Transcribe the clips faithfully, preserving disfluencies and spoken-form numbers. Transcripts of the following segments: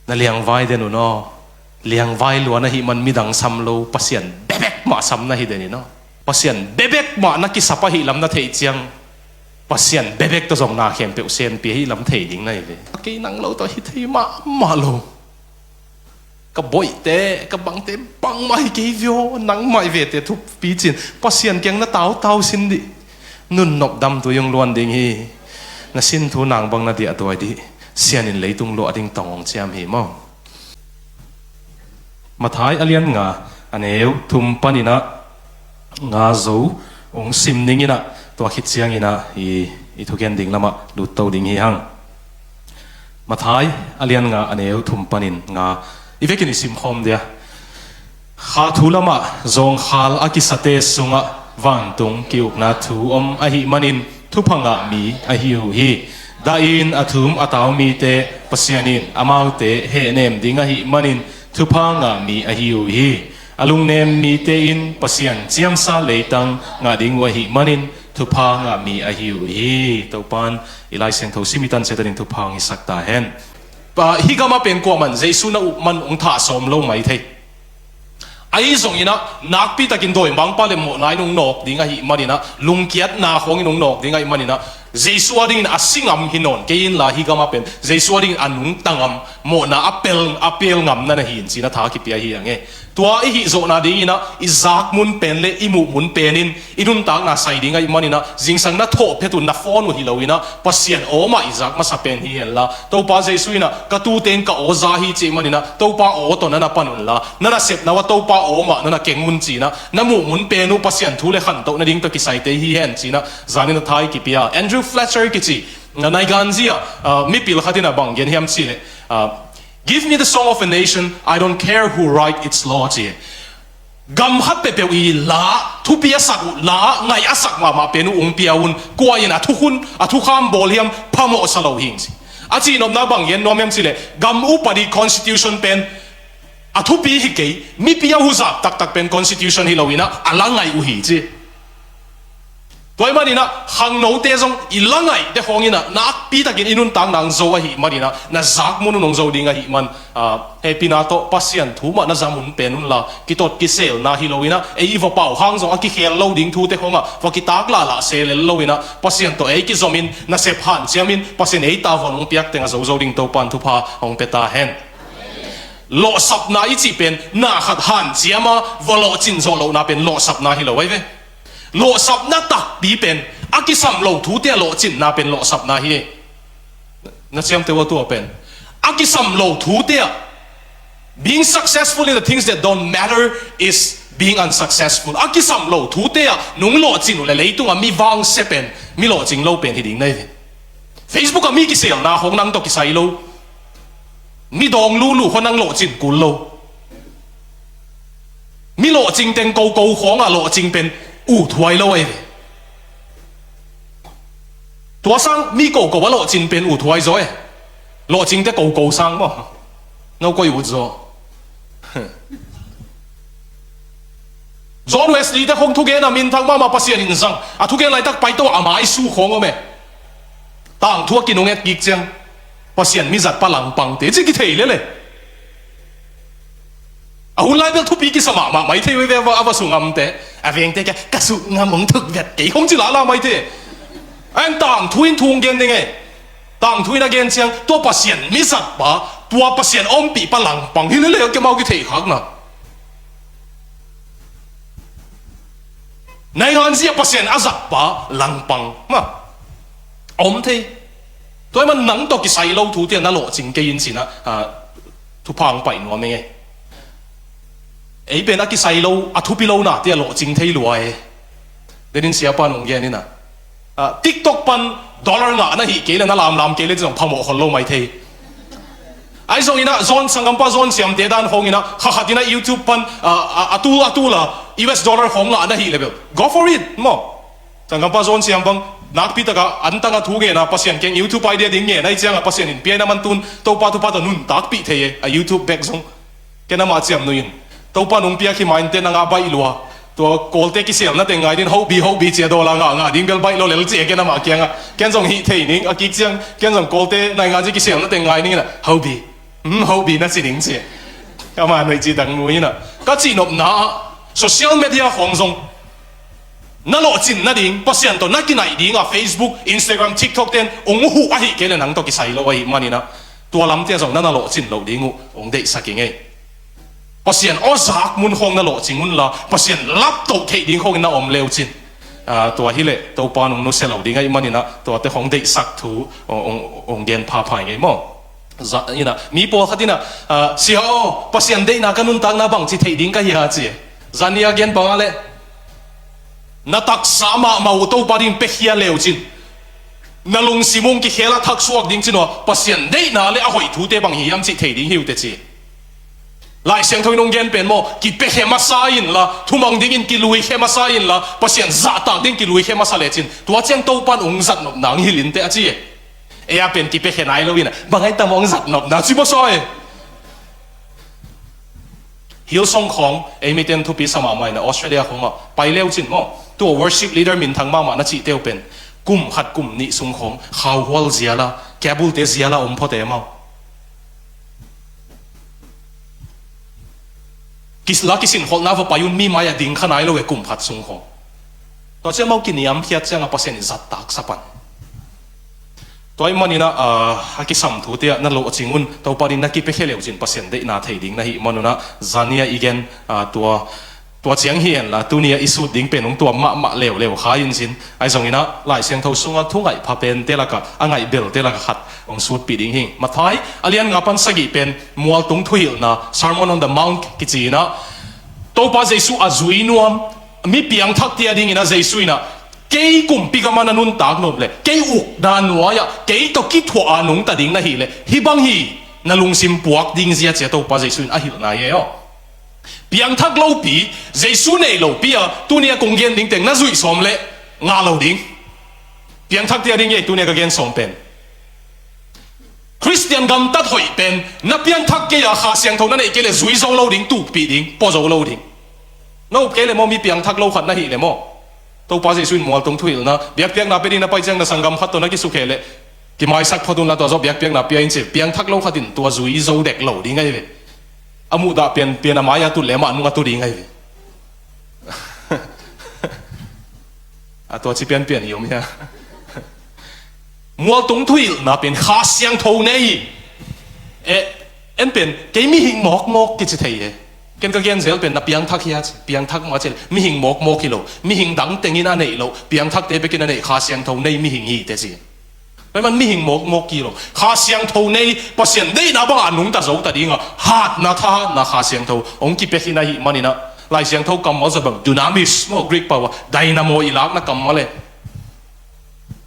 Na liangvai den un aw. Liangvai lua na hih man midang sam lo, Pasian bebek mah sam na hi den in aw. Pasian bebek mah na kisap ahih lam na theih ciang, Pasian bebek tawh zong na khempeuh senpi ahih lam thei ding na hi ve. Kei nang lo tawh hi thei mahmah lo. Ka boihte, ka bangte bangmah hi kei vio, nangmah hi vete thupi cin. Pasian kiang na tautau sin dih. Nunnop damtui hong luan ding hi. Na sin thu nang bang na diahtuai dih. Sian in leitung luah ding tawng hong ciam hi maw? Matthai a lian nga, a neu thum panin ah nga zo hong sim ning in ah, tua khit ciangin ah i, i thugen ding lamah lutto ding hi hang. Matthai a lian nga, a neu thum panin nga, i vekin i simkhawm dia. Kha thu lamah zawngkhal a kisate sungah vantung ki-ukna thu om ahih manin thupha ngah mi ahi uh hi. Dah in a thum a tau mite Pasian in amaute hehnem ding ahih manin thupha ngah mi ahi uh hi. A lungnem mite in Pasian ciamsa leitang ngah ding uh ahih manin thupha ngah mi ahi uh hi. Topan i Lai Siangtho sim i tan ciat ading thupha hong hisak ta hen. Pa, hih gamah pen kuaman Jesu na up man hong thah sawm lo mai thei. Ahi zongin ah nakpi takin dawimangpa le mawhna in hong nawk ding ahih manin ah, lungkiatna khawngin hong nawk ding ahih manin ah, Jesu a dingin a si ngam hi nawn kei inla, hih gamah pen Jesu a dingin a nungta ngam, mawhna a pel, a pel ngam na na hi in ci-in a tha kipia hi hang e. Tua i hih zawhna dingin ah i zak mun pen le i muh mun pen in i nuntakna sai ding ahih manin ah, zingsang na thawh phet un, na phone uh hi lo in ah, Pasian aw mah i zak masa pen hi henla, Topa Jesu in ah, ka tute in ka aw za hi cih manin ah, Topa aw tawh na na pan unla, na nasepna uh ah Topa aw mah na na keng un ci-in ah, na muh mun pen uh Pasian thu le khantoh nading tawh kisaite hi hen ci-in ah, zanin a tha i kipia. Andrew Fletcher kici, na Naiganzi ah, ah, mipil khat in ah bang gen hiam cih leh, ah, "Give me the song of a nation, I don't care who write its law," ci. Gam khat peuhpeuh i la, thupi a sak uh la, ngaih a sak mahmah pen uh hong pia un, kua in a thukhun, a thukham bawl hiam, phamawh sa lo hing ci. A cihnopna bang gen nuam hiam cih leh, gam upadi constitution pen a thupi hi kei, mipi a huzap taktak pen constitution hi lo in ah, a la ngaih uh hi ci. Tua ahih manin ah, khangnote zong i la ngaihte khawngin ah, nakpi takin i nuntakna hong zo ahih manin ah, na zak mun un hong zo ding ahih man, ah, hehpihna tawh Pasian thu mah na za mun pen unla, kitot kiselna hi lo in ah, ei i va pau hang zong a kikhel lo ding thute khawngah va kitak lahlah se lel lo in ah, Pasian tawh ei kizomin, nasep hanciamin, Pasian ei tavuan hong piak teng a zozo ding Topan thupha hong pia ta hen. Lawhsapna i cih pen, na khat hanciam a va lawhcin zawh lohna pen lawhsapna hi lo ahi ve. Lawhsapna takpi pen, a kisam lo thute a lawhcinna pen lawhsapna hi. Na ciamteh uh a, tua pen, a kisam lo thute ah, being successful in the things that don't matter is being unsuccessful. A kisam lo thute ah nong lawhcin uh leh leitungah mi vangsia pen, mi lawhcing lo pen hi ding na hi. Facebook ah mi kiselna khawng nang tawh kisai lo. Mi dawng lulu khawng nang lawhcin kul lo. Mi lawhcing teng koko khawngah lawhcing pen uthuai lo ahi ve. Tua sang mi koko a lawhcin pen uthuai zaw e. Lawhcingte koko sang maw? No koi ut zaw. John Wesley te khawng thugen a minthang mahmah, Pasian in zang. A thugen laitak paito a maisu khawng om e. Tangthu a kinunget kik ciang, Pasian mizatpa langpangte ci kithei lel e. A hun lai bel thupi kisa mahmah mai thei uh ve, a va, a va su ngamte. A vengte kia, ka su ngam hong thuk vet kei khawng ci lala mai thei. Ahi zongin tangthu in thu hong gen ding e. Tangthu in a gen ciang, tua Pasian mizatpa, tua Pasian ompihpa langpang hi lel e, a kia mau kithei khakna. Nai nganzi a Pasian a zatpa langpang mah a om thei. Tua ahih man nang tawh kisai lo thute ah na lawhcing kei in ci-in ah, ah, thupha hong pai nuam ing e. Ei pen a kisai lo, a thupi lo nate ah lawhcing thei lua e. Denin siapa in hong gen in ah, ah, TikTok pan dollar ngah na hih kei leh, na lamlam kei leh, ci zong phamawh khol lo mai thei. Ahi zongin ah, John, sanggampa John Siamte dan khawngin ah, kha khat in ah YouTube pan, ah, ah, a tul, a tul a U S dollar khawng ngah na hih leh bel, go for it maw. Sanggampa John Siam bang, nakpi takah antang a thu ngen a, Pasian kiang YouTube ID a ding ngen ahih ciangah, Pasian in pia in a, aman tu-in Topa thupha tawh nuntakpih thei e, a YouTube bek zong. Ken amah ciamnuih in, Topa in hong piak hi mah inteh, nang a baih lua. Tua Kawlte kiselna teng ngai ding, hobi, hobi ci a, dollar ngah, ngah ding bel baih lo lel ci e, ken amah kiangah. Ken zong hih thei ning, a kik ciang, ken zong Kawlte nai nganzi kiselna teng ngai ning in ah, hobi. Hmm, hobi na ci ding ci. Ama nuih ci dang nu in ah, ka cihnopna ah, social media khawng zong na lawhcin nading, Pasian tawh na kinaih ding a Facebook, Instagram, TikTok ten hong huh ahih kei leh nang tawh kisai lo ahih manin ah, tua lamte ah zong na na lawhcin loh ding uh hong deihsak ing ei. Pasian aw zak mun khawng na lawhcing unla, Pasian laptoh theih ding khawngin na om leucin, ah, tua hileh Topa nung nusia lo ding ahih manin ah, tuate khawng deihsak thu hong, hong, hong gen phapha ing ei maw. Zan in ah mi pawlkhat in ah, ah, "Sia aw, Pasian deihna ka nuntakna bangci theih ding ka hi a?" ci. Zan ni a gen bang ah leh, na taksa mahmah uh Topa ding piakhia leucin, na lungsim hong kikhel a thaksuak ding cin aw, Pasian deihna le a hoih thute bang hi hiam cih thei ding hi uh teh ci. Lai Siangtho in hong gen pen maw, kipiakhia masa inla, thumang dingin kiluikhia masa inla, Pasian zahtak ding kiluikhia masa lecin, tua ciang Topa in hong zatnop nang hilh in teh a ci e. Ei a pen kipiakhia nai lo in ah, bang ai tam hong zatnop na ci masa e. Hillsong khawng, ei miten thupi sa mahmah in ah, Australia khawngah pai leucin maw, tua worship leader minthang mahmah na cihte uh pen kum khat kum nih sung khawng khauhual ziala, cable-te ziala om phot e maw. Kis-, la kisinkholhna va pai un, mi mai-ah ding kha nai lo e kum khat sung khawng. Tua ciang maw kiniamkhiat ciangah Pasian in zattak sa pan. Tua ahih manin ah, ah, a kisam thute ah na lawhcing un, Topa ding na kipiakhia leucin Pasian deihna thei ding na hih manun ah, zan ni a i gen, ah, tua, tua ciang hi henla, tuni a i sut ding pen hong tuam mahmah leuleu kha in cin. Ahi zongin ah, Lai Siangtho sungah thu ngaih pha pente lakah, a ngaih belte lakah khat hong sutpih ding hi. Matthai a lian nga pan sagih pen mualtung thuhilhna, Sermon on the Mount kici in ah, Topa Jesuh a zui nuam, mi piangthakte a dingin ah Jesuh in ah, kei kumpi gamah na nuntak nop leh, kei ukna nuai-ah kei tawh kithuah a nungta ding na hih leh, hih bang hi, na lungsim puak ding zia, ci a Topa Jesuh in a hilhna hi e aw. Piangthak lopi, Jesuh neih lopi a tuni a kong gen ding teng na zuih sawm leh ngah lo ding. Piangthakte a ding hi e tuni a ka gen sawm pen. Khristian gamtat hoih pen, na piangthak kei a Kha Siangtho na neih kei leh zui zo lo ding, tukpih ding, pua zo lo ding. Na up kei leh maw, mi piangthak lo khat na hih leh maw, Topa Jesuh in mualtung thuhilhna, biakpiakna pia ding na pai ciang na sanggam khat tawh na kisukheh leh, kimaisak phot unla, tua zawh biakpiakna pia in ci. Piangthak lo khat in tua zui zo dek lo ding ahi ve. A muhdah pianpian a mai-ah tut leh amah nung a tu ding ahi ve. A tua ci pianpian hi om hia? Mualtung thuhilhna pen Kha Siangtho nei. Eh, en pen, kei mihing mawkmawk kici thei e. Ken ka gen zel pen na piangthak hia ci, piangthak mah ci leh, mihing mawkmawk hi lo. Mihing dang tengin a neih loh, piangthakte bekin a neih Kha Siangtho nei mihing hi teh ci. Tua ahih man mihing mawkmawk hi lo. Kha Siangtho nei, Pasian deihna bangah a nungta zo ta dingah, hatna, thahatna Kha Siangtho hong kipia khin ahih manin ah, Lai Siangtho kammal zat bang, dunamis, maw, Greek pau-ah dynamo i lakna kammal e.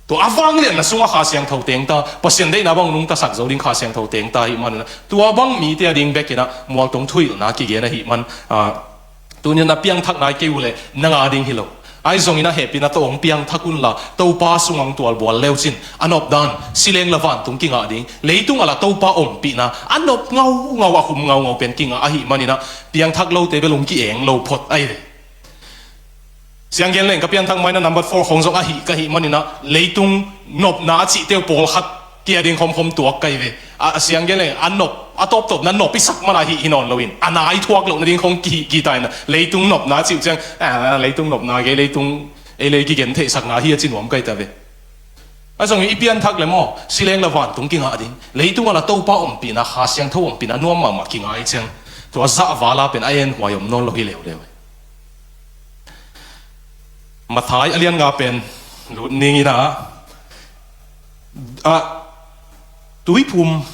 Tua a vangliatna sungah Kha Siangtho teng ta, Pasian deihna bang nungtasak zo ding Kha Siangtho teng ta ahih manin ah, tua bang mite a ding bekin ah mualtung thuhilhna kigen ahih man, ah, tuni a na piangthak nai kei uh leh nang a ding hi lo. Ahi zongin a hehpihna tawh hong piangthak unla, Topa sungah hong tualbual leucin, a nopdan, si leng la vantung kingah ding, leitung a la Topa ompihna a nop ngaungau, a khum ngaungau pen kingah ahih manin ah, piangthak lote bel hong ki-eng lo phot ahi ve. Siang gen leng ka piangthak mai-in ah number four khawng zong ahi ka hih manin ah, leitung nopna a cihte uh pawlkhat kia ding khawmkhawm tuak ka hi ve. A, a siang gen leng a nop, a tawptawpna nop i sak man ahi hi nawn loin, a nai thuak loh nading khawng ki, kita in ah, leitung nopna a cih uh ciang, a, leitung nopna kei, leitung ei lei kigen theihsakna hi a ci nuam ka hi ta ve. Ahi zongin i pianthak leh maw, si leng la vantung kingah ding, leitung a la Topa ompihna, Kha Siangtho ompihna nuam mahmah kingah i ciang, tua zahval a pen a enhuai om nawn lo hi leuleu. Matthai a lian nga pen lut ning in ah, ah, Tuiphum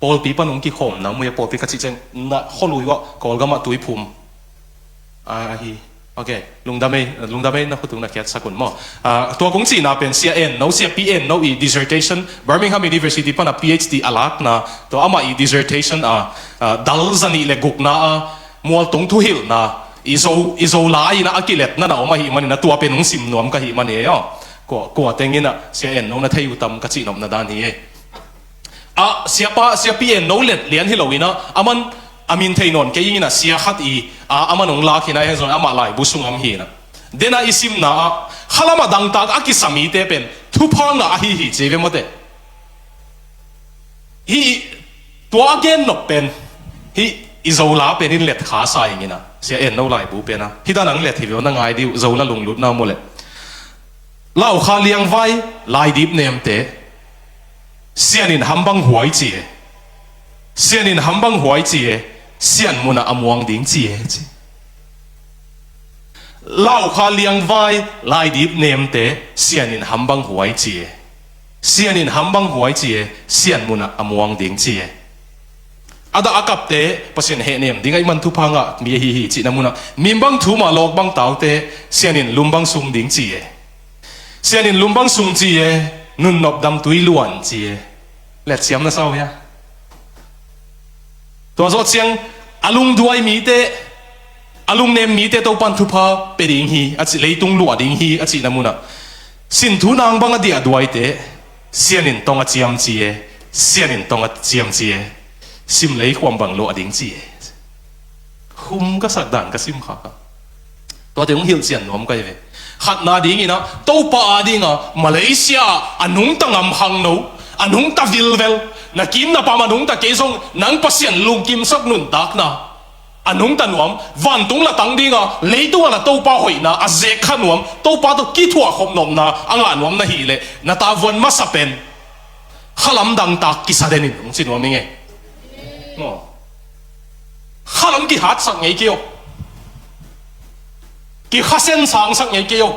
pawlpi pan hong kikhawmna, mui a pawlpi ka cih ciang, na khualui uah Kawlgamah Tuiphum ahi. Ok, lungdam ei, lungdam ei, na khutung na kiatsak un maw. Ah, tua kong cihna pen Sia En No, Sia Pi En No i dissertation, Birmingham University pan a P H D a lakna, tua amah i dissertation a, ah, dal zanih le gukna a, mualtung thuhilhna, i Zo, i Zo lai-in ah a kiletna na om ahih manin ah, tua pen hong sim nuam ka hih man hi aw. Kua, kua teng in ah Sia En No na thei uh tam ka cihnopna dan hi e. A, siapa, Sia Pi En No let lian hi loin ah, aman a min thei nawn kei ing in ah, sia khat i, a, aman hong lak hi na, en zong amah laibu sung om hi na. Den a i simna ah, khalam a dangtak a kisa mite pen thupha ngah ahi hi ci ve maw te. Hih Tua a gen nop pen hih i Zola pen in let kha sa ing ina, Sia En No laibu pen a, hih dan ang let hi ve aw, na ngai dih uh, Zola lunglutna maw leh. Laukha liangvai laidip nemte Sian in hambang huai ci e. Sian in hambang huai ci e. Sian munah a muang ding ci e ci. Laukha liangvai laidip nemte Sian in hambang huai ci e. Sian in hambang huai ci e. Sian munah a muang ding ci e. A dah a kapte Pasian hehnem ding ahih man thupha ngah mi ahi hi cihna munah, mimbang thum a lawk bang taute Sian in lumbang sung ding ci e. Sian in lumbang sung ci e. Nunnop damtui luan ci e. Letsiam na sau hia? Tua zawh ciang a lungduai mite, a lungnem mite Topan thupha pia ding hi a ci, leitung luah ding hi a cihna munah, sin thu nang bang a diahduaite Sian in tong a ciam ci e. Sian in tong a ciam ci e. Sim lei khuam bang luah ding ci e. Hum ka sak dan ka sim kha ka. Tuate hong hilhcian nuam ka hi ve. Khatna dingin ah Topa a dinga Malaysia ah a nungta ngam khangno, a nungta vilvel, na kim na pam a nungta kei zong nang Pasian lungkimsak nuntakna a nungta nuam, vantung latang dinga leitungah na Topa hoihna a zek kha nuam, Topa tawh kithuah khop nopna a ngah nuam na hih leh na tavuan masa pen khalam dangtak kisa den in hong ci nuam ing e. Maw. Khalam kihatsak ngei kei aw. Kikhasen sangsak ngei kei aw.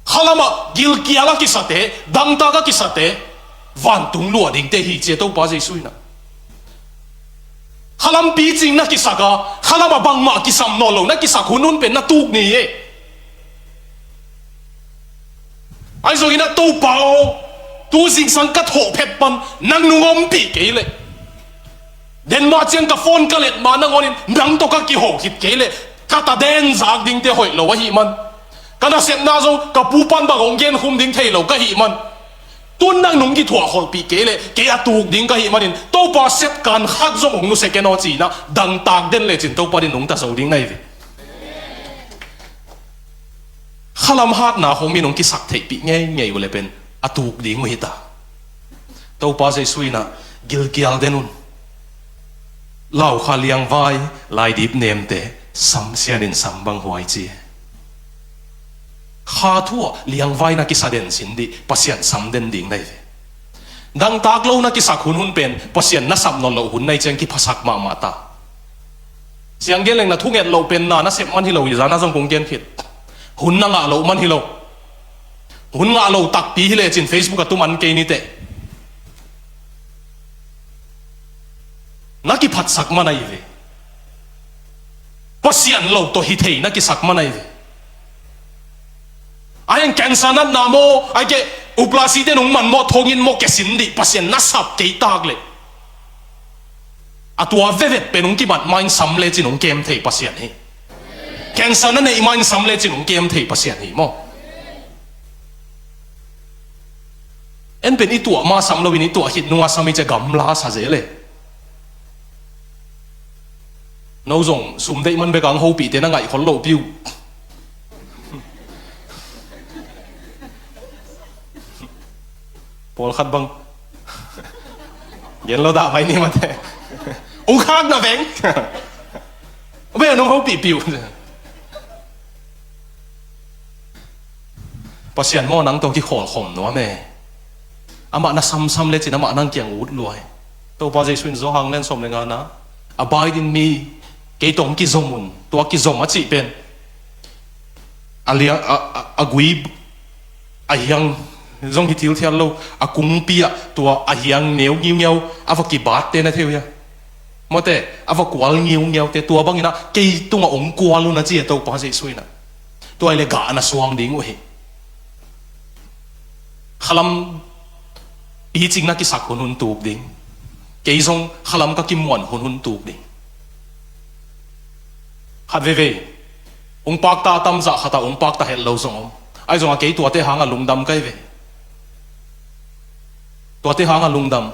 Khalamah gilkial a kisate, dangtak a kisate, vantung luah dingte hi ci e Topa Jesu in ah. Khalam picing na kisak a, khalamah bangmah kisam nawn lo na kisak hunhun pen na tuk ni e. Ahi zongin ah Topa aw, tu zingsang ka thawh phet pan nang nung ompih kei leh, Denmark ciang ka phone ka let ma nangawnin nang tawh ka kiho khit kei leh ka ta den zak dingte hoih lo ahih man, ka nasepna zong ka pu pan bang hong genkhum ding thei lo ka hih man, tun nang nung kithuah kholhpih kei leh kei a tuk ding ka hih manin Topa sepkan khat zong hong nusia ken aw ci-in ah dangtak den lecin Topa din nungta zo ding na hi ve. Khalam hatna hong min hong kisak theihpih ngeingei uh le pen a tuk ding uh hi ta. Topa Jesu in ah gilkial den un. Laukha liangvai laidip nemte sam Sian in sam bang huai ci e. Kha thu ah liangvai na kisa den sin dih, Pasian sam den ding na hi ve. Dangtak lo na kisak hunhun pen Pasian na sap nawn loh hun na hi ciang kiphasak mahmah ta. Siang gen leng na thunget loh pen na na sep man hi lo hi, zan a zong kong gen khit. Hun na ngah loh man hi lo. Hun ngah lo takpi hi lecin Facebook a tum an kei ni teh. Na kiphatsak man ahi ve. Pasian lo tawh hi thei na kisak man ahi ve. A heng cancer natna maw, a heng ke uplasite nung man maw, thongin maw, kesin dih, Pasian na sap kei tak leh. A tua vevet pen hong kimat ma in sam lecin hong kem thei Pasian hi. Cancer na neih ma in sam lecin hong kem thei Pasian hi maw. En pen i tuah ma sam loin i tuah khit nunga sam i cia gamla sa zel e. No zong sum deih man bek ang hopihte na ngaih khol loh piu. Pawlkhat bang gen lo dah mai ni mate. Ung khak na veng. Be nung hopih piu. Pasian maw nang tawh kikhawlkhawm nuam e. Amah na samsam lecin amah nang kiang ut lua e. Topa Jesu in Johan lian sawm le ngana, abide in me, kei tawh hong kizom un, tua kizom a cih pen a liang, a, a, a gui, a hiang zong hi thilthial lo, a kungpi ah tua a hiang neu ngiungiau a va kibatte na thei uh hia? Mawte, a va kual ngiungiaute tua bangin ah kei tungah hong kual un a ci e Topa Jesu in ah. Tua hi leh gah na suang ding uh hi. Khalam picing na kisak hunhun tuk ding. Kei zong khalam ka kimuan hunhun tuk ding. Khat veivei ung pakta a tamzah khatah ung pakta het lo zong om. Ahi zongah kei tuate hangah lungdam ka hi ve. Tuate hangah lungdam.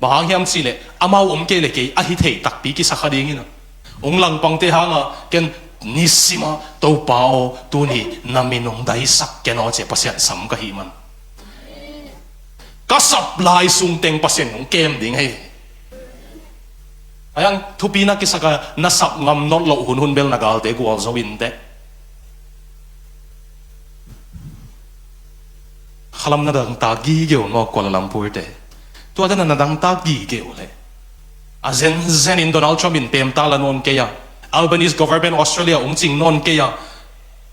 Bang hang hiam cihleh amau om kei le kei a hi thei takpi kisa kha dingin ah, ung langpangte hangah ken nisimah Topa aw, tuni na min ung daisak ken aw ci-a Pasian sam ka hih man. Ka sap lai sung teng Pasian hong kem ding hi. Ahi hang thupi na kisak a, na sap ngam nawn loh hun hun bel na galte gualzo inteh. Khalam na dangtak gige uh maw, Kuala Lumpur te? Tua dan a na dangtak gige uh leh, a zenzen in Donald Trump in pemta la nawn kei a, Albanese government Australia ung cing nawn kei a,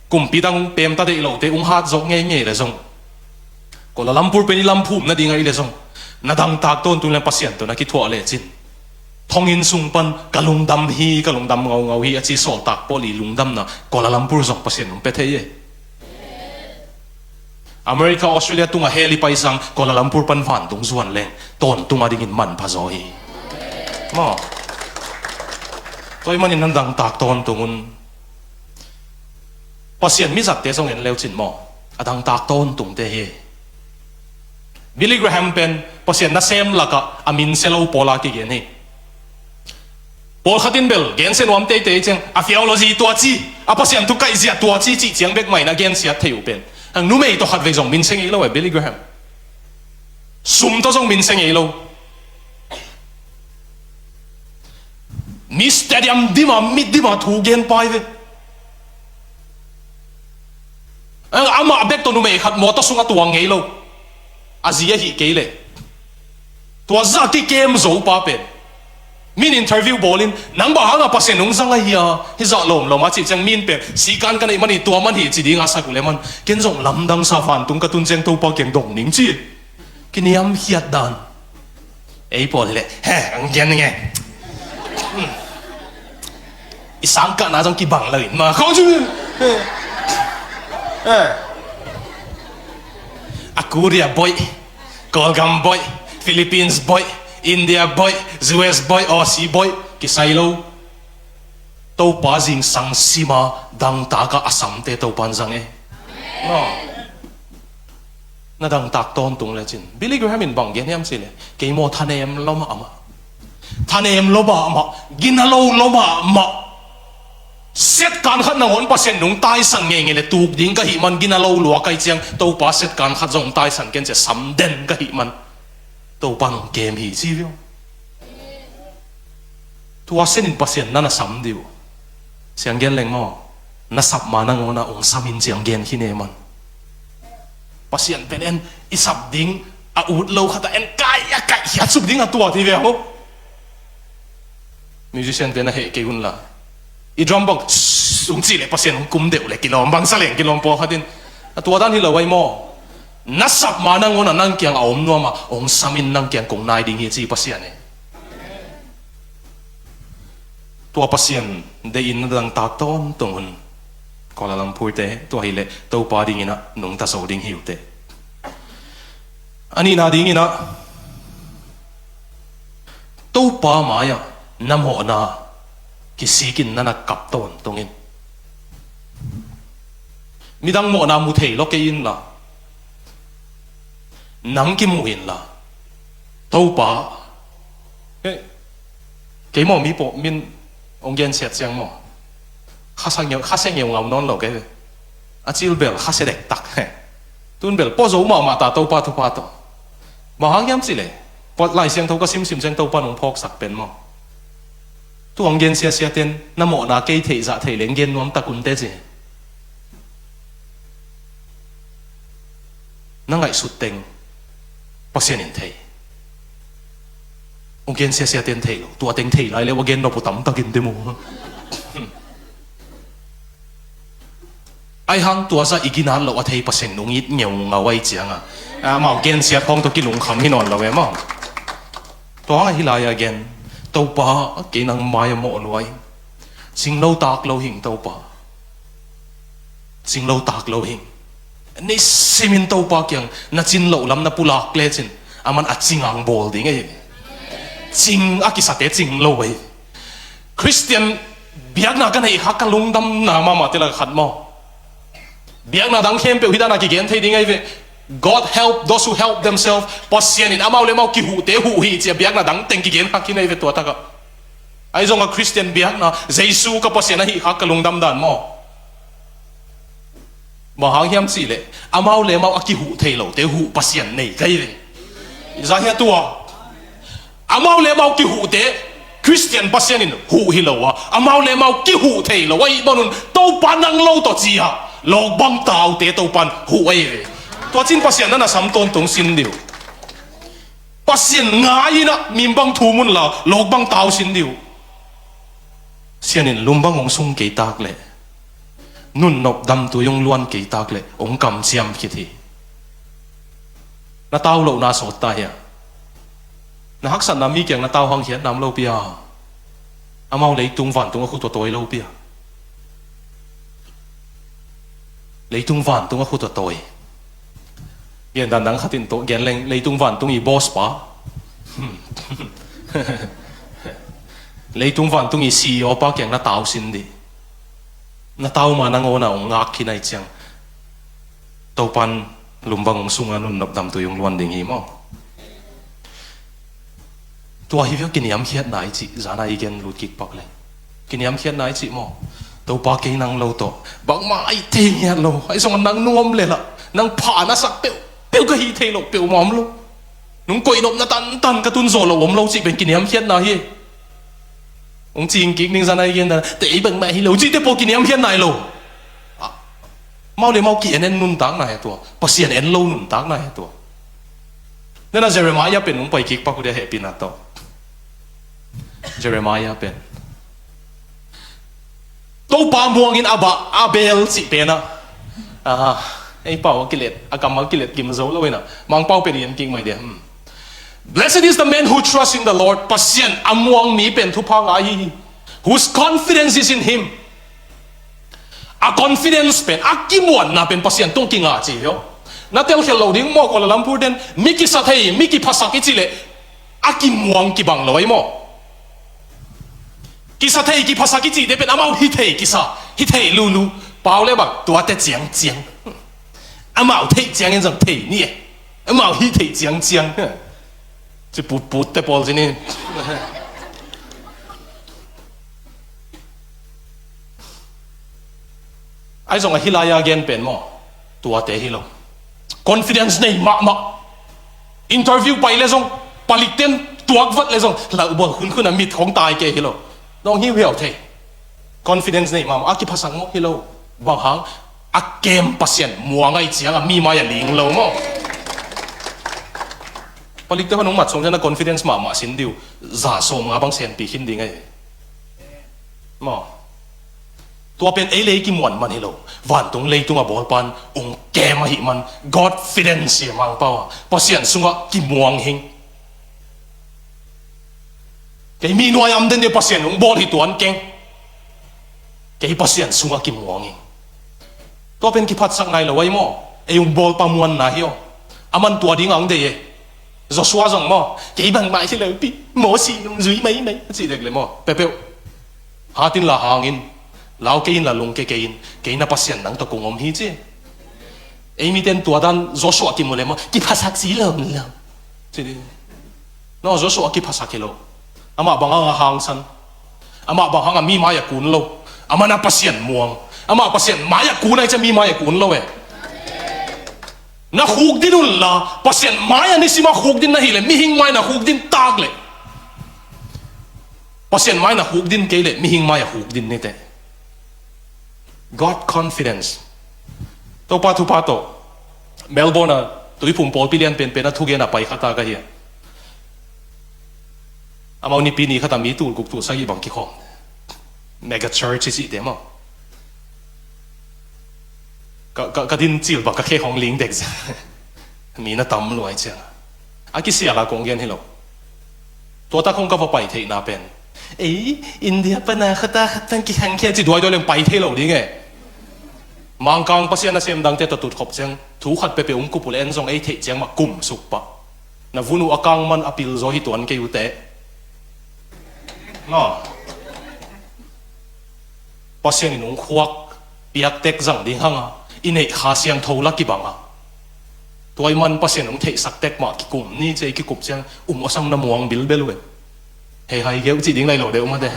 kumpi dang pemta deih lote ung hat zawk ngeingei le zong, Kuala Lumpur pen i lam phum nading ahi le zong, na dangtak tawntung le Pasian tawh na kithuah lecin, thonginn sung pan ka lungdam hi, ka lungdam ngaungau hi a ci sawltak pawl i lungdamna Kuala Lumpur zong Pasian hong pia thei e. America, Australia tungah hell i paisang Kuala Lumpur pan vantung zuan leng tawntung a dingin manpha zaw hi. Maw? Tua ahih manin na dangtak tawntung un. Pasian mizatte zong en leucin maw, a dangtak tawntungte hi. Billy Graham pen Pasian nasem lakah a min sia lo pawl a kigen hi. Pawlkhat in bel gensia nuam teitei ciang a theology tua ci, a Pasian thu kaihzia tua ci cih ciang bek mah in a gensiat thei uh pen, ang numei tawh khatvei zong min sia ngei lo e Billy Graham. Sum tawh zong min sia ngei lo. Mi stadium dim a, mi dim a thu gen pai ve. Amah bek tawh numei khat mawtaw sungah tuang ngei lo. A zi ahih kei leh. Tua zah kikem zo pa pen, min interview bawlin, nang bang hangah Pasian hong zang ahi a, hih zah lawmlawm a cih ciang min pen sikan ka neih man hi, tua man hi ci ding a sak uh le man, ken zong lamdang sa, vantung ka tun ciang Topa kiang dong ning ci. Kiniamkhiat dan. Ei pawl hi leh, he, ang gen nge. Hmm. I sangkahna zong kibang lo in ma khong cu. Eh. A Korea boih, Kawlgam boih, Philippines boih, India boih, U S boih, Aussie boih, kisai lo. Topa zingsang sima dangtak a a samte Topa in zang e. Maw? Na dangtak tawntung lecin. Billy Graham in bang gen hiam cih leh, kei maw thanem lo mahmah. Thanem lo mahmah. Gina lo lo mahmah. Setkan khat nangawn Pasian nung taisan ngeingei le tuk ding ka hih man, gina lo lua ka hih ciang Topa setkan khat zong taisan ken ci a sam den ka hih man. Topa nung kem hi ci viau. Tua senin Pasian na na sam dih uh. Siang gen leng maw, na sap ma nangawn a ong sam in ciang gen khin e man. Pasian pen en i sap ding a ut lo khat a en kai a kai hiat suk ding a tua ti ve ho. Musician pen a heh kei hun la. I drum bang sung cih le Pasian ong kum deuh le kilawm bang sa leng kilawm pawlkhat in. A tua dan hi lo ai maw. Na sap ma nangawn a nang kiang a om nuam a ong sam in nang kiang kong nai ding hi ci Pasian e. Tua Pasian deih in na dangtak tawntung un. Kuala Lumpur te tua hileh Topa dingin ah nungta zo ding hi uh teh. A nihna dingin ah Topa mai-ah na mawhna kisikin na na kap tawntung in. Midang mawhna mu thei lo kei inla, nang kimuh inla, Topa, eh, kei maw mi pawh min ong gensiat ciang maw, khasia ngeu, khasia ngeu ngau nawn lo kei ve. A cil bel khasia dektak he. Tun bel pua zo mahmah ta Topa thupha tawh. Bang hang hiam cih leh, pua Lai Siangtho ka simsim ciang Topa nong phawksak pen maw, tu ong gen siasia ten na mawhna kei theih zah theih leng gen nuam tak un teh ci. Na ngaihsut teng Pasian in thei. Ong gen siasia ten thei lo, tua teng thei lai leh ua gen nop uh tamtak in te mu. Ai hang tua zah i ginat loh a thei Pasian nung it ngeungau ai cianga, amau gensiat khawng tawh kilungkham hi nawn lo e maw. Tua hang ahi lai a gen, Topa, kei nang mai a mawh luai. Cing lo tak lo hing Topa. Cing lo tak lo hing. Nei simin Topa kiang na cin loh lam na pulak lecin, aman a cing ang bawl ding ei. Cing a kisate cing lo ei. Khristian biakna ka neih kha ka lungdamna mahmah te lak khat maw. Biakna dang khempeuh hi dana kigen thei ding ahi ve. God help those who help themselves. Pasian in amau le amau kihuhte huh hi cia biakna dang teng kigen kha khin ahi ve tua takah. Ahi zongah Khristian biakna Jesu ka Pasian ahi kha ka lungdam dan maw. Bang hang hiam cih leh amau le amau a kihuh thei lote huh Pasian nei ka hi ve. Zah hiah tua. Amau le amau kihuhte, Khristian Pasian in huh hi lo a, amau le amau kihuh thei lo ahih bangun Topa nang lo tawh ci-a lawkbang taute Topa in huh ahi ve. Tua cin Pasian na na sam tawntung sin dih uh. Pasian ngai-in ah mim bang thum unla lawkbang tau sin dih uh. Sian in lum bang hong sung kei tak leh, nun nop damtui hong luan kei tak leh hong kamciam khit hi. Na tau lohna sawt ta hiam? Na haksatna mi kiang na tau hangkhiat nam lo pia. Amau leitung vantung a khut tua tawi lo pia. Leitung vantung a khut tua tawi. Gen dan dang khat in tawh gen leng, leitung vantung i boss pa. Leitung vantung i C E O pa kiang na tau sin dih. Na tau ma nangawn a hong ngak khin ahih ciang, Topan lum bang hong sunga nun nop damtui hong luan ding hi maw? Tua hi ve, kiniamkhiatna i cih, zan a i gen lut kik pak le. Kiniamkhiatna i cih maw? Topa kei nang lo tawh bangmah a i thei ngiat lo. Ahi zongin nang nuam lel a, nang pha na sak peuhpeuh ka hi thei loh peuhmah om lo. Nong koih nopna tantan ka tun zawh loh om lo cih pen kiniamkhiatna hi. Hong cing kik ning, zan a i gen dan, te ei bangmah hi lo cihte pawl kiniamkhiatna hi lo. Ah, mau le mau ki-en en nuntakna hi a tua. Pasian en lo nuntakna hi a tua. Nena Jeremiah pen hong pai kik pak uh dia, hehpihna tawh. Jeremiah pen Topa muangin a bah, a bel cih pen ah, ah, ei pau a kilet, a kam a kilet kim zo lo in ah, Mangpau pen i en kik mai dia. Hmm. Blessed is the man who trusts in the Lord. Pasian a muang mi pen thupha ngah ahi hi. Whose confidence is in him. A confidence pen, a kimuanna pen Pasian tung kingah ci hi aw. Na telkhial lo ding maw, Kuala Lumpur ten mi kisa thei, mi kiphasak i cih leh a kimuang kibang lo ahi maw. Kisa thei, kiphasak i cihte pen amau hi thei kisa, hi thei lulu. Pau le bang, tuate ciangciang. Amau theih ciangin zong thei ni e. Amau hi thei ciangciang. Ci putputte pawl ci ni. Ahi zong a hi lai-a gen pen maw, tuate hi lo. Confidence nei mahmah. Interview pai le zong, palikten tuak vat le zong, lauhbual khunkhun a mit khong tai kei hi lo. Nong hiuhiau thei. Confidence nei mahmah, a kiphasak mawh hi lo. Bang hang, a kem Pasian muang ahih ciang a mi mai a ling lo maw. Palikte hong mat sung ciang a confidence mahmah sin dih uh, za sawm nga bang senpi khin ding ahi. Maw. Tua pen ei le ei kimuan man hi lo. Vantung leitung a bawlpa'n ung kem ahih man, Godfidence hi a, Mangpau a, Pasian sungah kimuang hing. Kei mi nuai-a om den dih, Pasian ung bawl hi tuan keng. Kei Pasian sungah kimuang hing. Tua pen kiphatsak nai lo ahi maw. Ei ung bawlpa muanna hi aw. Aman tua ding ang dei e. Joshua zong maw, kei bangmah hi lo pi, Mosi nung zui maimai a cih dek le maw, peuhpeuh. Hatin la hangin, lau kei in la lungke kei in, kei na Pasian nang tawh kong om hi ci. Ei miten tua dan Joshua kimu le maw, kiphasak si lawm lawm ci ding. No, Joshua kiphasak hi lo. Amah bang hang a hangsan. Amah bang hang a mi mai-ah kun lo. Amah na Pasian muang. Amah Pasian mai-ah kun ahih ciang mi mai-ah kun lo e. Na khukdin unla, Pasian mai-ah nisim a khukdin na hih leh, mihing mai na khukdin tak leh. Pasian mai na khukdin kei leh, mihing mai-ah khukdin ni teh. God confidence. Topa thupha tawh Melbourne a Tuiphum pawlpi lian penpen a thugen a pai kha ta ka hi a. Amau Nipi ni khat a mi tul guk tul sagih bang kikhawm. Mega church i cihte maw. Ka, ka, ka din cil bang ka khe hong ling dek zen. Mi na tam luai ciang a kisial a kong gen hi lo. Tua tak hong ka va pai theihna pen, ei, India pana khata khat pan kikhangkhia ci duaiduai leng pai thei lo ding e. Mangkang Pasian nasem dangte tawh tutkhop ciang thu khat peuhpeuh hong kup uh leh en zong ei theih ciang mah kum suk pah. Na vun uh a kang man a pil zaw hi tuan kei uh teh. Maw. Pasian in hong khuak piaktek zang ding hang a, i neih Kha Siangtho la kibang a. Tua ahih man Pasian hong theihsak tek mah kikum ni ci, ei kikup ciang um awsang na muang bilbel uh e. Hei hai geuh cih ding lai lo deuh mah teh.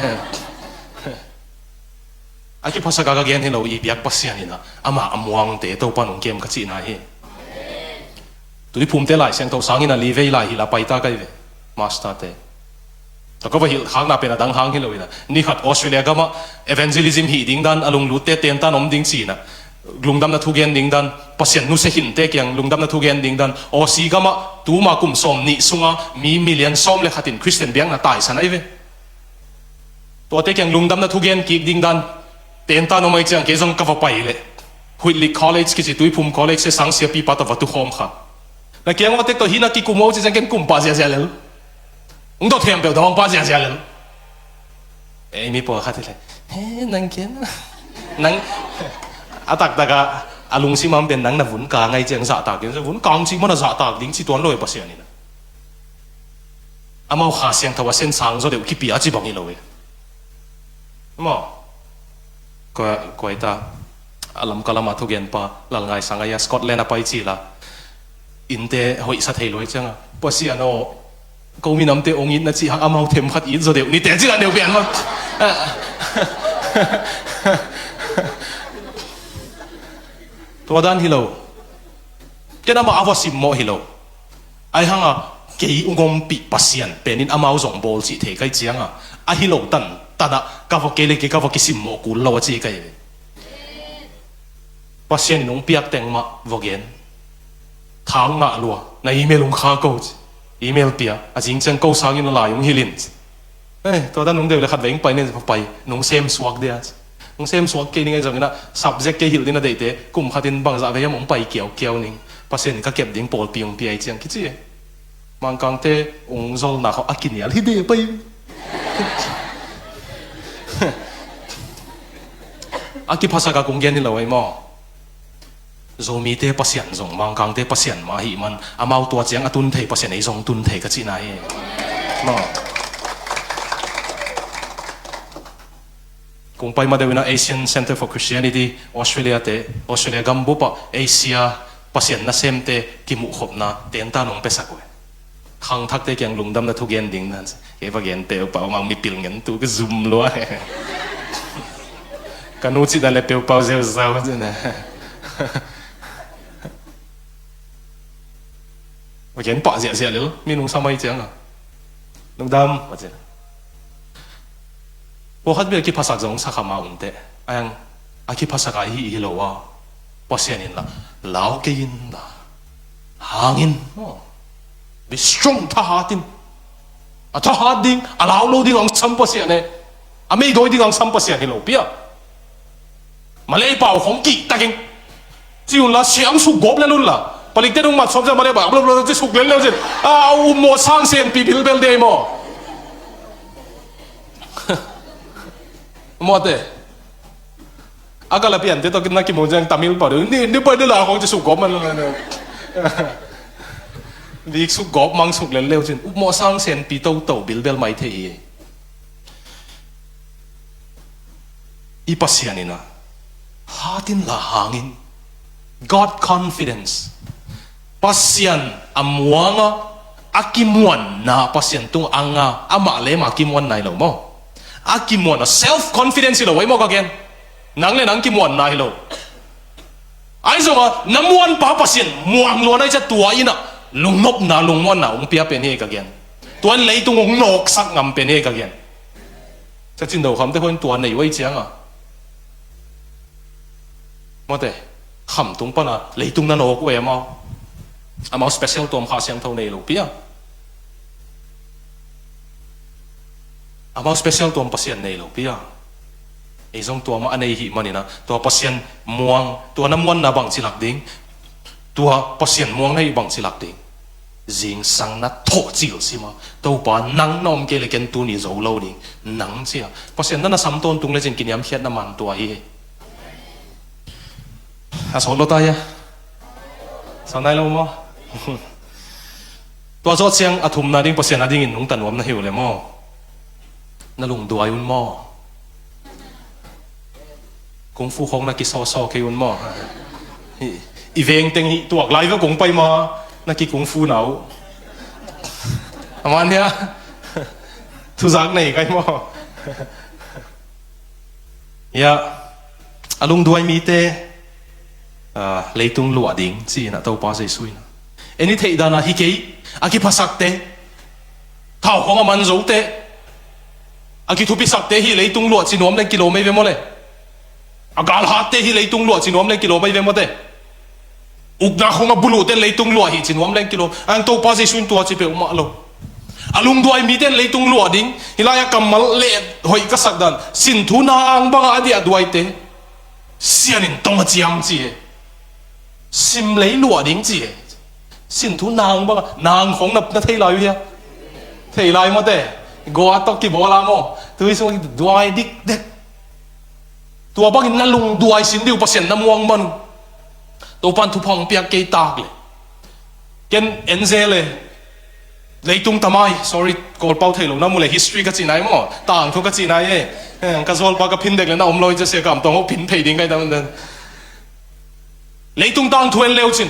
A kiphasak a ka gen hi lo, i biak Pasian in a, amah a muangte Topa'n hong kem ka cihna hi. Tuiphumte Lai Siangtho sangin a li vei lai hilh a paita ka hi ve, master te. Tua ka va hilh khakna pen a dang hang hi lo in a, ni khat Australia gamah evangelism hih ding dan, a lunglutte tentan om ding ci-in a, lungdamna thu gen ding dan, Pasian nusia khinte kiang lungdamna thu gen ding dan, Aussie gamah tuma kum sawm nih sunga mi million sawm le khatin Khristian biakna taisan ahi ve. Tuate kiang lungdamna thu gen kik ding dan tentan om ahih ciang kei zong ka va pai leh, Whitley College kici Tuiphum College se sang siapipa tawh va tukhawm kha. Na kiang awtek tawh hih na kikum aw ci ciang ken kum pah ziahziah lel. Ung tawh thempeuh tawh hong pah ziahziah lel. Ei mi pawlkhat hi leh, he, nang ken, nang, a taktak a, a lungsim ah pen nang na vun kang ahih ciang zahtak ding, vun kang cih man a zahtak ding ci tuan lo hi Pasian in a. Amau Kha Siangtho a sen sang zaw deuh kipia ci bang hi lo hi. Maw? Kua, kua hi ta, a Lamka lama thugenpa Lalngaisang ahi a, Scotland a pai cil a, innte hoihsa thei lo hi ciang a, Pasian aw, ko minamte ong it na cih hang amau themkhat it zaw deuh ni teh ci la deuh pian maw. Tua dan hi lo. Ken amah a va simmawh hi lo. Ahih hang a, kei ung ompih Pasian pen in amau zong bawl cih thei ka hih ciang a, ahi lo tantan ah ka va, kei le kei ka va kisimmawh kul lo a ci ka hi ve. Pasian in ung piak teng mah va gen. Tha ung ngah lua, na email ung kha ko ci. Email pia, a zing ciang ko sangin a lai ung hilh in ci. Eh, tua dan nung deuh le khatvei ung pai ning, pai, nung sem suak dia. Nung sem suak kei ning ahi zongin a subject kei hilh ding a deihte, kum khatin bangzah vei hiam ung pai kiaukiau ning. Pasian in ka kep ding pawlpi ung pia hi ciang kici. Mangkangte ung zolna khawng a kinial hi de pai. A kiphasak a kung gen hi lo ahi maw. Zomite Pasian zong, Mangkangte Pasian mah ahih man, amau tua ciang a tun thei Pasian ei zong tun thei ka cihna hi. Maw. Kong pai ma deuh in a Asian Center for Christianity, Australia te, Australia gambup ah Asia Pasian nasemte kimuhkhopna tentan ung piasak uh hi. Khangthakte kiang lungdamna thu gen ding nan. Kei va gen peuhpeuh mah mipil ngen tu ka zum lua. Ka nu cih dan le peuhpeuh zeuzau cih na. Va gen pah ziahziah lel, mi nungsam ahih ciang a. Lungdam, va ci. Pawlkhat bia kiphasak zong sa kha ma un teh. Ahih hang a kiphasak a i hih hi lo a. Pasian in la, lau kei in la. Hang in. Be strong, thahat in. A thahat ding, a lau lo ding hong sam Pasian e. A meidawi ding hong sam Pasian hi lo pia. Malay pau khong kihtak in. Ci un la, siang suk gawp lel un la. Palikte nung mat sawm ciang Malay pau, bla, bla, ci suk lel lel cin. A, a upmawh sang senpi bilbel dei maw. Mawte. A kalapiante tawh na kimu ciang Tamil pau deuh. Ni, ni pai de la khong ci suk gawp man la. Dik suk gawp mang suk lel lel cin. Upmawh sang senpi toto bilbel mai thei hi. I Pasian in a, hat in la hang in. God confidence. Pasian a muang a, a kimuanna Pasian tung a nga, amah le amah kimuanna hi lo maw. A kimuanna self confidence hi lo ahi maw ka gen. Nang le nang kimuanna hi lo. Ahi zongin na muanpa Pasian muang lua na hi ciang tua in a lungnopna, lungmuanna hong pia pen hi ka gen. Tua in leitung hong nawksak ngam pen hi ka gen. Sia Cin Do Kham te khawng tua nei uh ahih ciang a, mawte, khamtung pan a leitung na nawk uh e amau. Amau special tuam Kha Siangtho nei lo pia. Amau special tuam Pasian nei lo pia. Ei zong tua mah a nei hi manin a, tua Pasian muang, tua na muanna bangci lak ding, tua Pasian muang na hih bangci lak ding. Zingsang na thawh cil sim a, Topa nang na om kei le ken tuni zo lo ding, nang ci a. Pasian na na sam tawntung le cin kiniamkhiatna man tua hi. A sawt lo ta hia? Sawt nai lo maw? Tua zawh ciang a thumna ding Pasian a dingin nungta nuam na hi uh le maw? Na lungduai un maw? Kung fu khawng na kisawsaw kei un maw? Hi, i veng teng hi tuak lai ve kong pai ma na ki kung fu na uh. A man hia? Thuzak nei kai maw? Hia, a lungduai mite, ah, leitung luah ding ci-in a Topa Jesuh in a, En i theih dan ah hi kei, a kiphasakte, thau khong a man zote, a kithupisakte hi leitung luah ci nuam leng kilawm ei ve maw le. A galhatte hi leitung luah ci nuam leng kilawm ei ve maw te. Ukna khong a buluhte leitung luah hi ci nuam leng kilawm. Ang Topa Jesu in tua ci peuhmah lo. A lungduai mite leitung luah ding. Hi lai a kammal le hoih ka sak dan, sin thu nang bang a diah duaite, sian in tong a ciam ci e. Sim lei luah ding ci e. Sin thu nang bang a, nang khong na, na thei lai uh hia? Thei lai maw te. Gua tawh kibawl a maw. Tui sung duai dikdek. Tua bangin na lungduai sin dih uh, Pasian na muang man uh. Topan thupha hong piak kei tak le. Ken en zel e. Leitung tamai, sorry, Kawlpau thei lo na mu le, history ka cih nai maw, tangthu ka cih nai e. Eh, ka zawlpa ka phin dek le na om lo i cia sia, kam tawng ho phin phei ding ka hi tam den. Leitung tangthu en leu cin,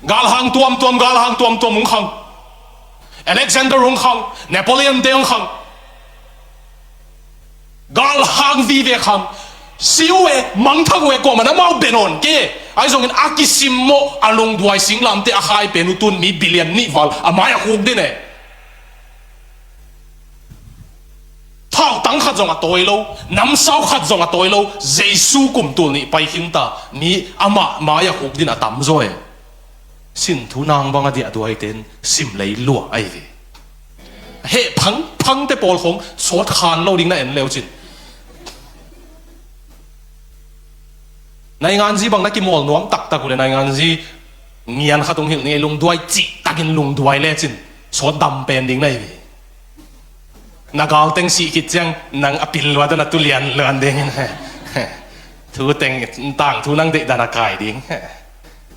galhang tuamtuam, galhang tuamtuam hong khang. Alexander hong khang, Napoleon te hong khang. Galhang vive khang. Si uh e, mangthang uh e, kuamah na mau be nawn kei. Ahi zongin a kisimmawh a lungduai singlamte a khai pen uh tun mi billion nih val a mai a khuk din e. Thautang khat zong a tawi lo, namsau khat zong a tawi lo, Jesu kum tul nih pai khinta mi amah mai a khuk din a tam zaw e. Sin thu nang bang a diah duaite in sim lei luah ahi ve. Heh phangphangte pawl khong sawt khan lo ding na en leu cin. Nainganzi bang na kimawl nuam taktak uh le, nainganzi ngian khat hong hilh ni, lungduai cihtakin lungduai lecin sawt dam pen ding na hi ve. Na galteng sih khit ciang nang a pil luat a na tu lian luan ding in. Thu teng tangthu nang deih dan a kai ding.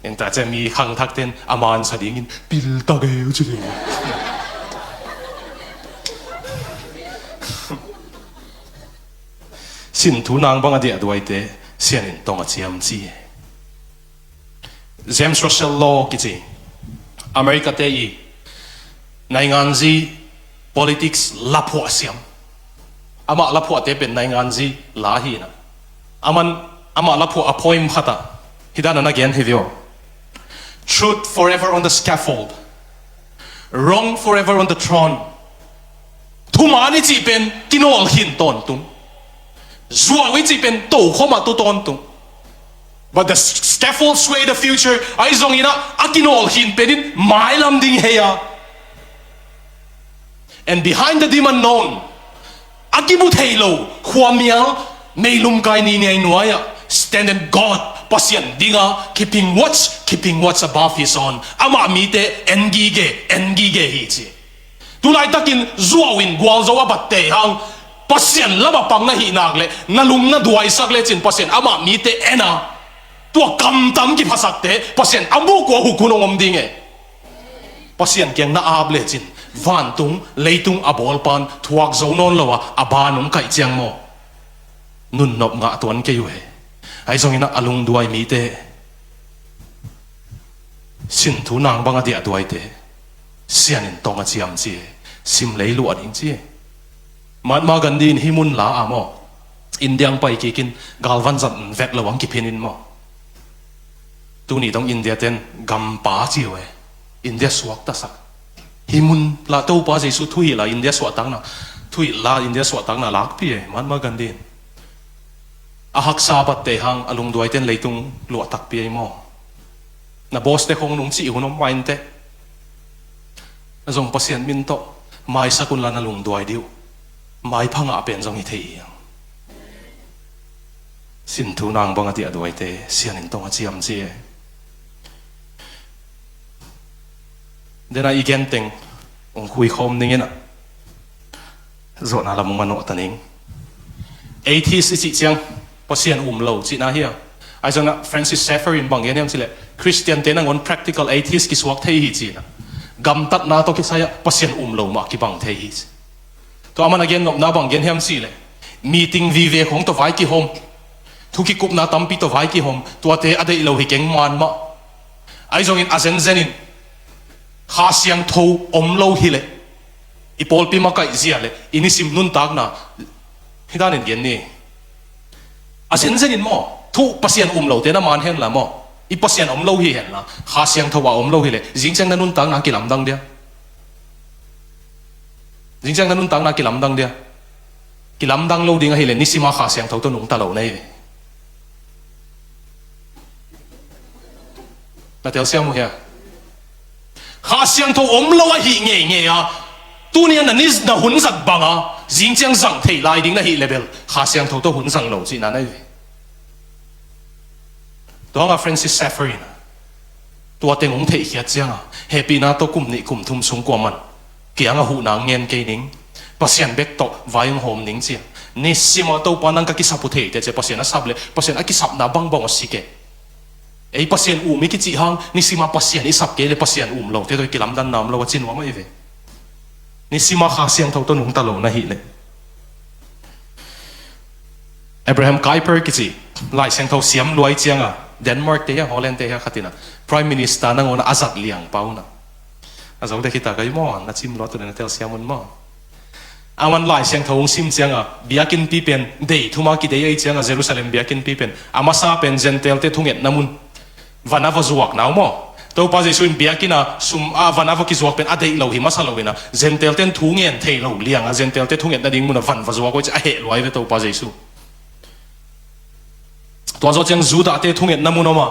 Enta cia mi khangthak ten a mansa dingin pil tak e uh ci ding. Sin thu nang bang a diah duaite sian in tong a ciam ci e. James Russell Law kici, America te i nainganzi politics laphuah siam. Amah laphuahte pen nainganzi la hi na. Aman amah laphuah a poem khat ah hi dan a na gen hi vio. Truth forever on the scaffold, wrong forever on the throne. Thuman i cih pen kinawl khin tawntung. Zuau i cih pen tokhom ah tu tawntung. But the s-, scaffold sway the future. Ahi zongin ah a kinawl khin pen in mailam ding hei a. And behind the dim unknown, a kimu thei lo khuamial meilum kai ni niai nuai ah, stand and God, Pasian ding a, keeping watch, keeping watch above his own. Amah mite en gige, en gige hi ci. Tulaitakin zuau in gualzo a batte hang, Pasian lam a pang na hih nak le na lung na duaisak lecin Pasian amah mite en a, tua kamtam kiphasakte Pasian a buk uh a huk hun hong om ding e. Pasian kiang na ap lecin vantung leitung a bawlpan thuak zo nawn lo a, a ban hong kaih ciang maw, nunnop ngah tuan kei uh he. Ahi zongin ah a lungduai mite sin thu nang bang a diah duaite sian in tong a ciam ci e. Sim lei luah ding ci e. Mahatma Gandhi in hih mun la a maw, India hong pai kikin galvan zat vet lo ang kiphin in maw. Tuni dong India ten gampa ci uh e. India suaktasak. Hih mun la Topa Jesu thuhilh la India suahtakna, thuhilh la India suahtakna lakpi e Mahatma Gandhi in. A haksa batte hang a lungduaite in leitung luah takpi e maw. Na boss te khong nung cih hun om mah inteh. Na zong Pasian min tawh maisak unla na lungduai dih uh. Maipha ngah pen zong hi thei hi hang. Sin thu nang bang a diah duaite sian in tong a ciam ci e. Dena i genteng ong khui khawm ning in ah, zawhna lam ong manawh ta ning. Atheist i cih ciang Pasian um lo cihna hi a. Ahi zongin ah Francis Schaeffer in bang gen hiam cileh, Christian te nangawn practical atheist kisuak thei hi ci-in ah, gamtatna tawh kisai ah Pasian um lo mah kibang thei hi ci. Tua aman a gen nopna bang gen hiam cihleh, meeting vive khong tawh vai kihawm, thu kikupna tampi tawh vai kihawm, tuate a deih lo hi keng man mah. Ahi zongin a zenzen in Kha Siangtho om lo hileh, i pawlpi makaih zia le i nisim nuntakna hi danin gen ni. A zenzen in maw, thu Pasian um lote na man hen la maw. I Pasian om lo hi henla, Kha Siangtho a om lo hileh, zingciang na nuntakna kilamdang dia. Zingciang na nuntakna kilamdang dia. Kilamdang lo ding ahileh, nisima Kha Siangtho tawh nungta lo na hi ve. Na telsiam uh hia? Kha Siangtho om lo ahi ngeingei a, tuni a na ni na hun zat banga zingciang zang thei lai ding na hih leh bel, Kha Siangtho tawh hun zang lo cihna na hi ve. Tua hanga Francis Xavier in, tua teng hong theihkhiat cianga, hehpihna tawh kum nih kum thum sung kuaman kianga huhna ngen kei ning, Pasian bek tawh vai hong hawm ning cia. Nisima Topa nang ka kisap uh thei teh cia, Pasian a sap leh, Pasian a kisapna bangbang aw si kei. Ei Pasian um i kicih hang, nisima Pasian i sap kei leh Pasian um lo, tua tawh kilamdanna om lo a ci nuam ahi ve. Nisima Kha Siangtho tawh nungta lo na hih leh. Abraham Kuyper kici Lai Siangtho siam luai cianga, Denmark te hia, Holland te hia khat in a, Prime Minister nangawn a zat liang pa un a. A zo dek hi ta ka hi maw, na cim lua tu na telsiam un maw. Aman Lai Siangtho hong sim cianga, biakinnpi pen dei thuma kidei ahi cianga, Jerusalem biakinnpi pen a masa pen Gentile te thungetna mun, van a va zuakna uh maw. Topa Jesu in biakinn a sum a van a va kizuak pen a deih lo hi masa lo in a, Gentile ten thu ngen thei lo lianga Gentile te thungetna ding mun a van va zuak uh ci a heh luai ve Topa Jesu. Tua zawh ciang Judah te thungetna mun om a,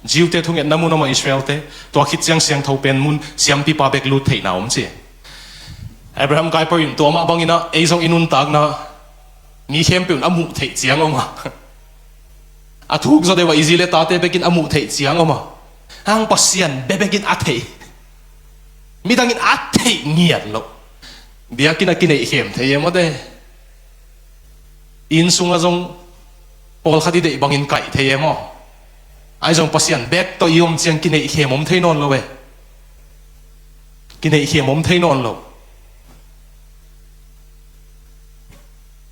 Jew te thungetna mun om a, Israel te, tua khit ciang siangtho pen mun siampipa bek lut theihna om ci. Abraham Kuyper in tua mah bangin a, ei zong i nuntakna mi khempeuh in a muh theih ciang om a, a thuk zaw deuh a i zi le tate bekin a muh theih ciang om a, hang Pasian bebekin a thei, midangin a theih ngiat loh. Biakinn a kineihkhem thei e maw te? Inn sungah zong pawlkhat i deih bangin kaih thei e maw? Ahi zong Pasian bek tawh i om ciang kineihkhem om thei nawn lo e. Kineihkhem om thei nawn lo.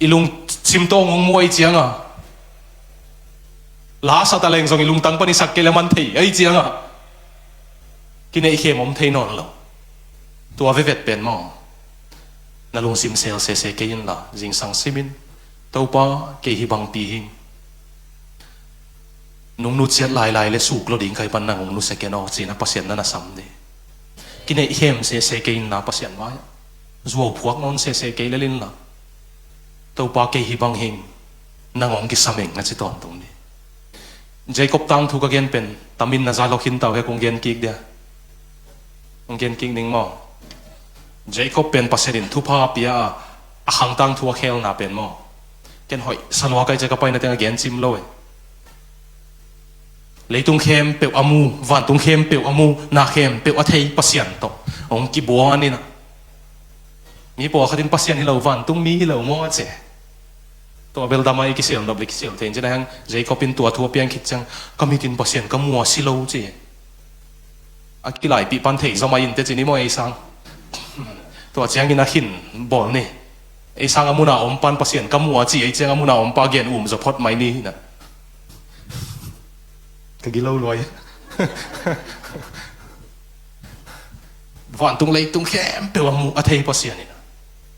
I lungsim tawng hong muai cianga, la a sat a leng zong i lungtang pan i sak kei le man thei ahi cianga, kineihkhem om thei nawn lo. Tua vevet pen maw, na lungsim sel sese kei inla, zingsang simin, Topa, kei hi bangpi hing. Nung nutsiat lailai le suk lo ding kai pan nang hong nusia ken aw, cina Pasian na na sam ding. Kineihkhem sese kei inla Pasian vai-ah, zuau phuak nawn sese kei lel inla, Topa, kei hi bang hing, nang hong kisam ing, a ci tawntung ding. Jacob tangthu ka gen pen tamin na za lawk khin tau he, kong gen kik dia. Hong gen kik ning maw? Jacob pen Pasian in thupha pia a, a khangtang thu a khelna pen maw, ken hoih sa lua kai cia ka paina teng a gen cim lo e. Leitung khempeuh a mu, vantung khempeuh a mu, na khempeuh a thei Pasian tawh hong kibuan in a, mi pawlkhat in Pasian hi lo, vantung mi hi lo maw a ci. Tua bel dam a i kisel nop le kisel thei in cin a, hang Jacob in tua thu a piang khit ciang, ka mit in Pasian ka mu a si lo ci. A kilaipih pan thei zaw mai in te ci ni maw ei sang. Tua ciangin a khin bawl ni. Ei sang a muna om pan Pasian ka mu a ci ei ciang a muna om pa gen um zaw phot mai ni hi na. Ka gilo luai. Vantung leitung khempeuh a mu a thei Pasian in a,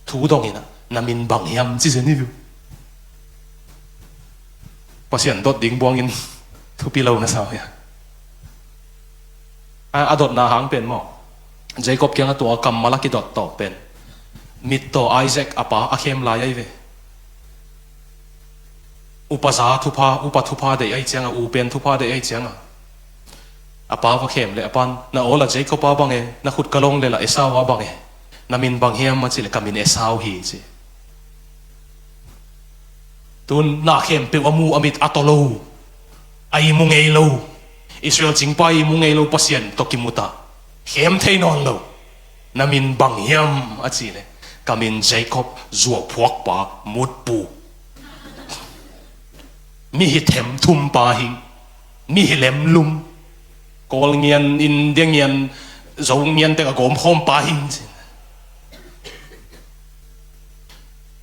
thu dong in a, na min bang hiam ci zen hi viu. Pasian dot ding buangin thupi lo na sau hia? A, a dotna hang pen maw, Jacob kiangah tua kammal a kidot tawh pen, mit tawh Isaac a pa a khem lai ahi ve. Upa za thupha, upa thupha deih ahi cianga, u pen thupha deih ahi cianga, a pa va khem le a pan, na awl a Jacob a bang e, na khut ka long le la Esau a bang e, na min bang hiam a ci le, ka min Esau hi ci. Tun na khempeuh a mu a mit a taw lo, a ihmu ngei lo, Israel cingpa ihmu ngei lo Pasian tawh kimuta, khem thei nawn lo, na min bang hiam a ci le, ka min Jacob, zuau phuakpa, mutpu. Mi hi themthumpa hing, mi hi lemlum, Kawl ngian, India ngian, Zo ngian teng a gawmkhawmpa hing ci.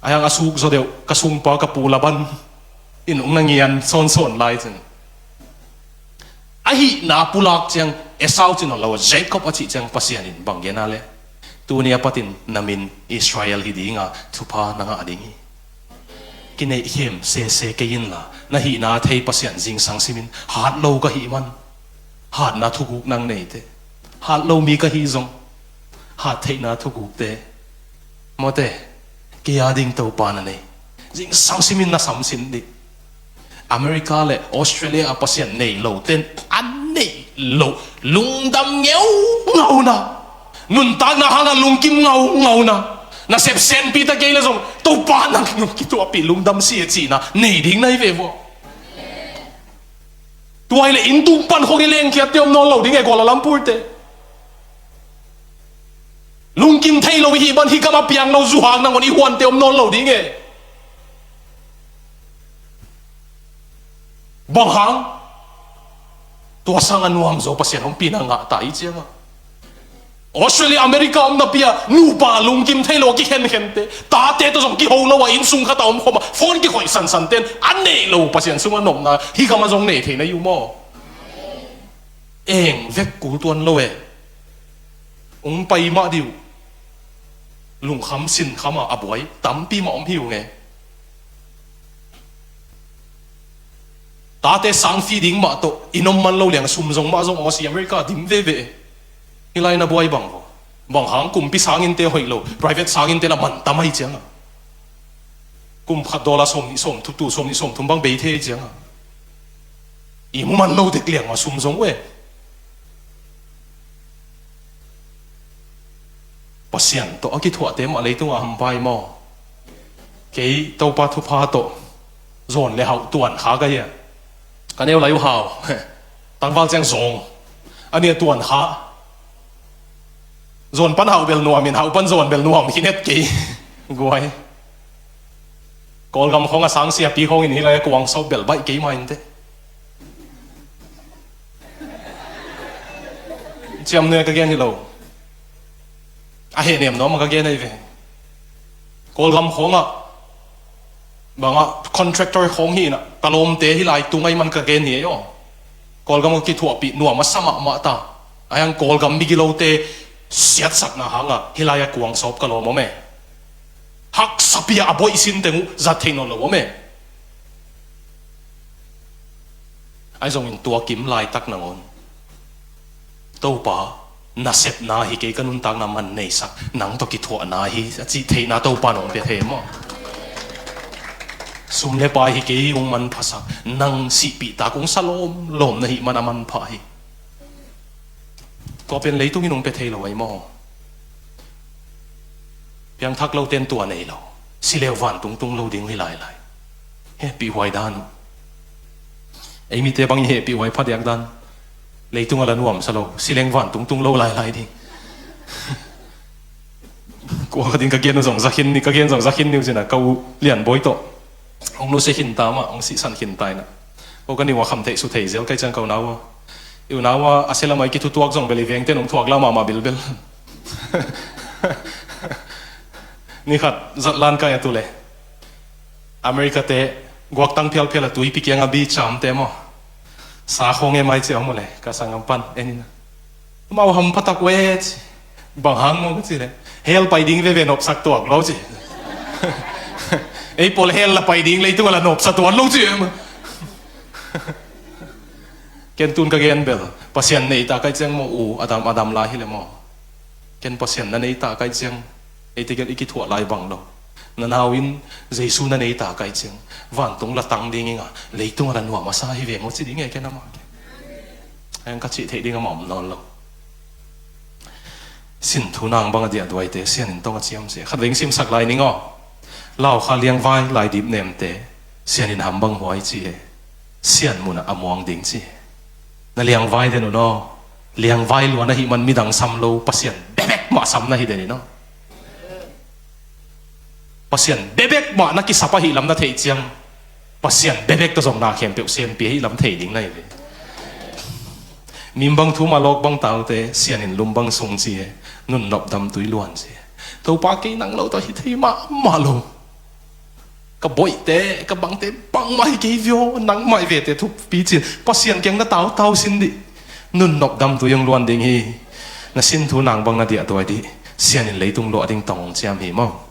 A hiang a suk zaw deuh, ka sungpa ka pu Laban in ung na ngian sawnsawn lai cin. A hihna pulak ciang Esau ci nawn lo, Jacob a cih ciang Pasian in bang gen a le, tuni a patin na min Israel hi dinga thupha na ngah ding hi. Kineihkhem sese kei inla, na hihna a thei Pasian zingsang simin, hat lo ka hih man, Hatna thuguk nang neite, hat lo mi ka hi zong, hat theihna thugukte, mawte, kei a ding Topa na nei. Zingsang simin na samsin dih. America le Australia a Pasian nei lo ten a nei lo, lungdam ngeungau na, nuntakna hanga lungkim ngaungau na, na sepsenpi ta kei le zong Topa nang nung kituahpih lungdam si e cihna nei ding na hi ve vua. Tuai le inn tung pan khong i lengkhiatte om nawn lo ding e, Kuala Lumpur te. Lungkim thei lo i hih ban hih kam a piang lo zuhak nangawn i huante om nawn lo ding e. Bang hang? Tua sang a nuam zaw Pasian hong pina ngah ta i cianga. Australia, America om napi a nupa lungkim thei lo a kikhenkhente, tate tawh zong kiho lo a, inn sung khat a om khawm a phone kikhoih sansan ten a nei lo Pasian sung a nopna hih kam a zong nei thei na hi uh maw? Eng vek kul tuan lo e. Ong pai mah dih uh. Lungkham sinkham a a buai tampi mah om hi uh nge. Tate sang fee ding mah tawh i nom man lo liang, sum zong mah zong Aussie, America dim veve. Hih lai na buai bang vaw? Bang hang? Kumpi sanginnte hoih lo, private sanginnte la man tam ahi cianga. Kum khat dollar sawm nih sawm thum, tu sawm nih sawm thum bang bei thei ahi cianga. I mu man lo dek liang mah sum zong uh e. Pasian tawh a kithuahte mah leitungah hampai maw? Kei Topa thupha tawh zawn le hauh tuan kha ka hi a. Ka neu lai uh hau. Tangval ciang zawng. A nih a tuan kha. Zawn pan hauh bel nuamin, hauh pan zawn bel nuam khin het kei. Guai. Kawlgam khawng a sang siapi khawngin hih lai a kuang sawp bel baih kei mah inteh. Ciamnuai ka gen hi lo. A hehnem nuam a ka gen ahi ve. Kawlgam khawngah bangah contractor khawng hi inah ka lawmte hih lai tung ahi man ka gen hi ei aw. Kawlgam ka kithuahpih nuam a sa mahmah ta. Ahi hang Kawlgam migilote siatsakna hangah hih lai a kuang sawp ka lawm om e. Haksapi a a boih sin teng uh zat theih nawn lo om e. Ahi zongin tua kim laitak nangawn Topa, na sepna hi kei, ka nuntakna man neisak, nang tawh kithuahna hi a cih theihna Topa nong pia thei maw? Sum le pai hi kei hong manphasak, nang sihpih tak hong sa lawmlawm na hih man a manpha hi. Tua pen leitungin hong pia thei lo ahi maw? Piangthak lote in tua nei lo. Si leu vantung tung lo ding hi lailai. Hehpih huai dan uh. Ei mite bang i hehpih huai phadiak dan. Leitung a la nuamsa lo. Si leng vantung tung lo lailai ding. Kua ka ding ka gen uh zong zakhin ni, ka gen zong zakhin ni uh cina ka uh Lianbawi tawh. Hong nusia khinta mah, hong sihsan khinta inah. Ko ka niu a kham theih su thei zel kai ciang ko nau a. I u nau a, a sia lamah i kithutuak zong bel i vengte nong thuak la mahmah bilbel. Ni khat zatlan kai a tu le. America te guaktang phialphial a tuipi kiang a bi chamte maw. Sa khawng e mai cia maw le, ka sanggam pan, en ina. Amau hampha tak uh e ci. Bang hang maw ka ci le. Hell pai ding veve nopsak tuak lo ci. Ei pawl hell la pai ding leitung a la nopsa tuan lo ci. Ken tun ka gen bel. Pasian nei ta kai ciang maw u, a dam, a dam lai hi le maw. Ken Pasian na nei ta kai ciang. Ei tegel i kithuah lai bang lo. Na nau in Jesu na nei ta kai ciang. Vantung la tang ding inga. Leitung a la nuam a sa hi ve maw ci ding e ken amah ke. Heng ka cih theih ding amah om nawn lo. Sin thu nang bang a diah duaite, Sian in tong a ciam sia. Khat veng simsak lai ning aw. Lau kha liangvai lai dip nemte, Sian in ham bang huai ci e. Sian munah a muang ding ci e. Na liangvai den un aw. Liangvai luan ahih man midang sam lo, Pasian bebek mah sam na hi den in aw. Pasian bebek mah na kisap ahih lam na theih ciang, Pasian bebek tawh zong na khempeuh sianpi ahih lam thei ding na hi ve. Mim bang thu mah lawk bang taute, Sian in lum bang sung ci e, nun nop dam tui luan ci e. Topa kei nang lo tawh hi thei mahmah lo. Ka boihte, ka bangte bangmah hi kei vio, nangmah i vete thupi cin. Pasian kiang na tautau sin dih. Nun nop dam tui hong luan ding hi. Na sin thu nang bang na diah duai dih. Sian in leitung luah ding tong hong ciam hi maw.